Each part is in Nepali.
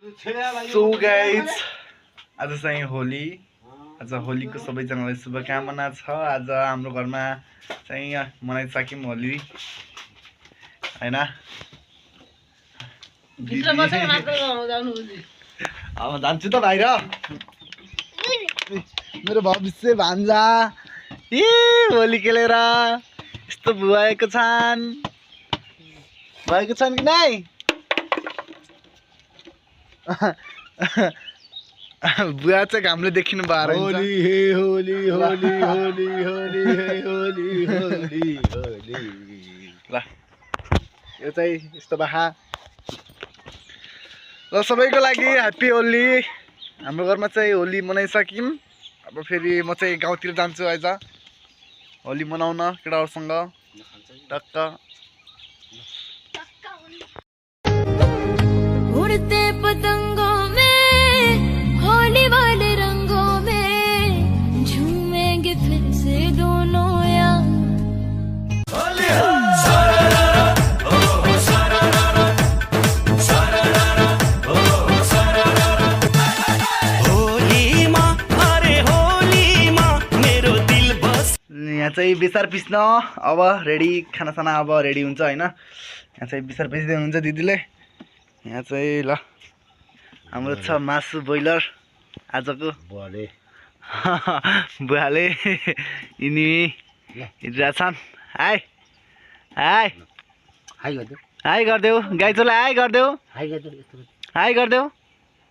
सो गाइज आज चाहिँ होली आज होलीको सबैजनालाई शुभकामना छ। आज हाम्रो घरमा चाहिँ मनाइसक्यौँ होली हैन। अब जान्छु त बाहिर। मेरो भविष्य भान्जा होली खेलेर यस्तो भएको छन् कि नै? बुवा चाहिँ घामले देखिनु बाह्र होली हे होली होली होली होली हे होली होली होली। ल यो चाहिँ यस्तो बाहा ल सबैको लागि ह्याप्पी होली। हाम्रो घरमा चाहिँ होली मनाइसक्यौँ। अब फेरि म चाहिँ गाउँतिर जान्छु आज होली मनाउन केटाहरूसँग टक्क। उड़ते पतंगों में होली वाले रंगों में झूमेंगे फिर से दोनों यार। होली माँ अरे होली माँ मेरो दिल बस। यहाँ चाहिँ बेसार पिस्न अब रेडी, खानासाना अब रेडी हुन्छ हैन। यहाँ चाहिँ बेसार पिस्दै हुनुहुन्छ दिदीले। यहाँ चाहिँ ल हाम्रो छ मासु बोइलर आजको बुवाले यिनी हिँडिरहेछन्। हाई हाई हाई गरिदेऊ गाईचोलाई, हाई गरिदेऊ, हाई गरिदेऊ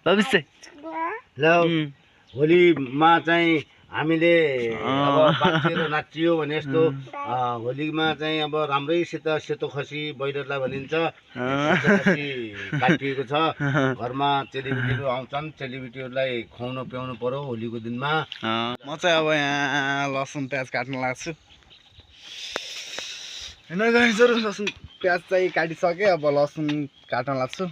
भविष्य। ल होलीमा चाहिँ हामीले अब बाँचेर नाचियो भने यस्तो होलीमा चाहिँ अब राम्रैसित सेतो खसी बैलरलाई भनिन्छ काटिएको छ। घरमा चेलीबेटीहरू आउँछन्, चेलीबेटीहरूलाई खुवाउनु पियाउनु पर्यो होलीको दिनमा। म चाहिँ अब यहाँ लसुन प्याज काट्न लाग्छु होइन गाइजहरु। लसुन प्याज चाहिँ काटिसकेँ, अब लसुन काट्न लाग्छु।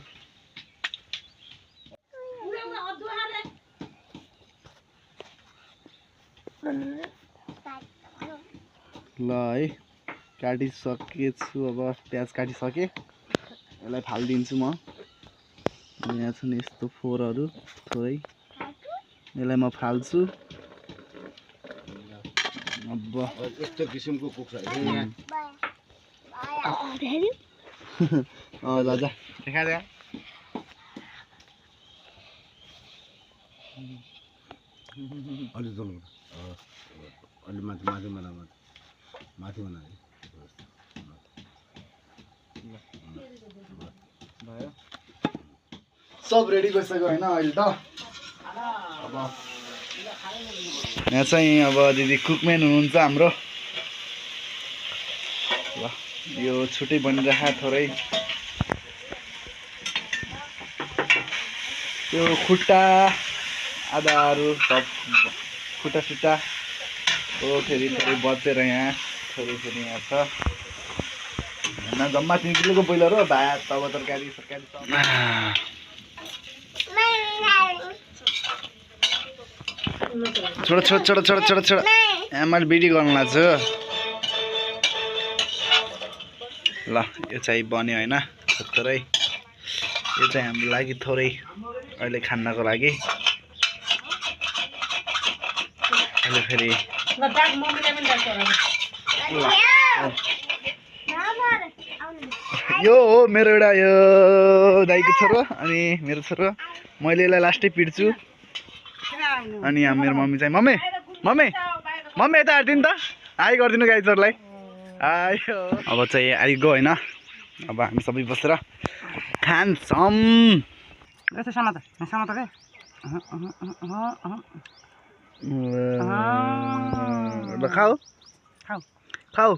ल है काटिसकेछु। अब प्याज काटिसकेँ, यसलाई फालिदिन्छु म। यहाँ छन् यस्तो फोरहरू थोरै, यसलाई म फाल्छु। अब यस्तो किसिमको कुक्छ ल जा देखाइदिए अलि जोल अलि माथि माथि बना माथि बना भयो। सब रेडी भइसक्यो होइन अहिले त। अब यहाँ चाहिँ अब दिदी कुकम्यान हुनुहुन्छ हाम्रो। ल यो छुट्टै बनिरहेको थोरै। त्यो खुट्टा आधाहरू सब खुट्टा सुट्टा हो फेरि थोरै बचेर यहाँ थोरै फेरि यहाँ छ होइन। जम्मा 3 किलोको बोइलर हो। भात तब तरकारी सरकारी छोड छोड छोड छोड छोड छोड। यहाँ मैले भिडियो गर्नु लाग्छु। ल यो चाहिँ बन्यो होइन थोरै। यो चाहिँ हाम्रो लागि थोरै अहिले खानको लागि। अहिले फेरि यो हो मेरो एउटा यो दाइको छोरो अनि मेरो छोरो। मैले यसलाई लास्टै पिट्छु। अनि यहाँ मेरो मम्मी चाहिँ मम्मी मम्मी मम्मी यता हालिदिनु त, हाई गरिदिनु गाईचोरलाई आयो। अब चाहिँ आइगयो होइन। अब हामी सबै बसेर खान्छौँ। ल खाऊ खाऊ खाऊ।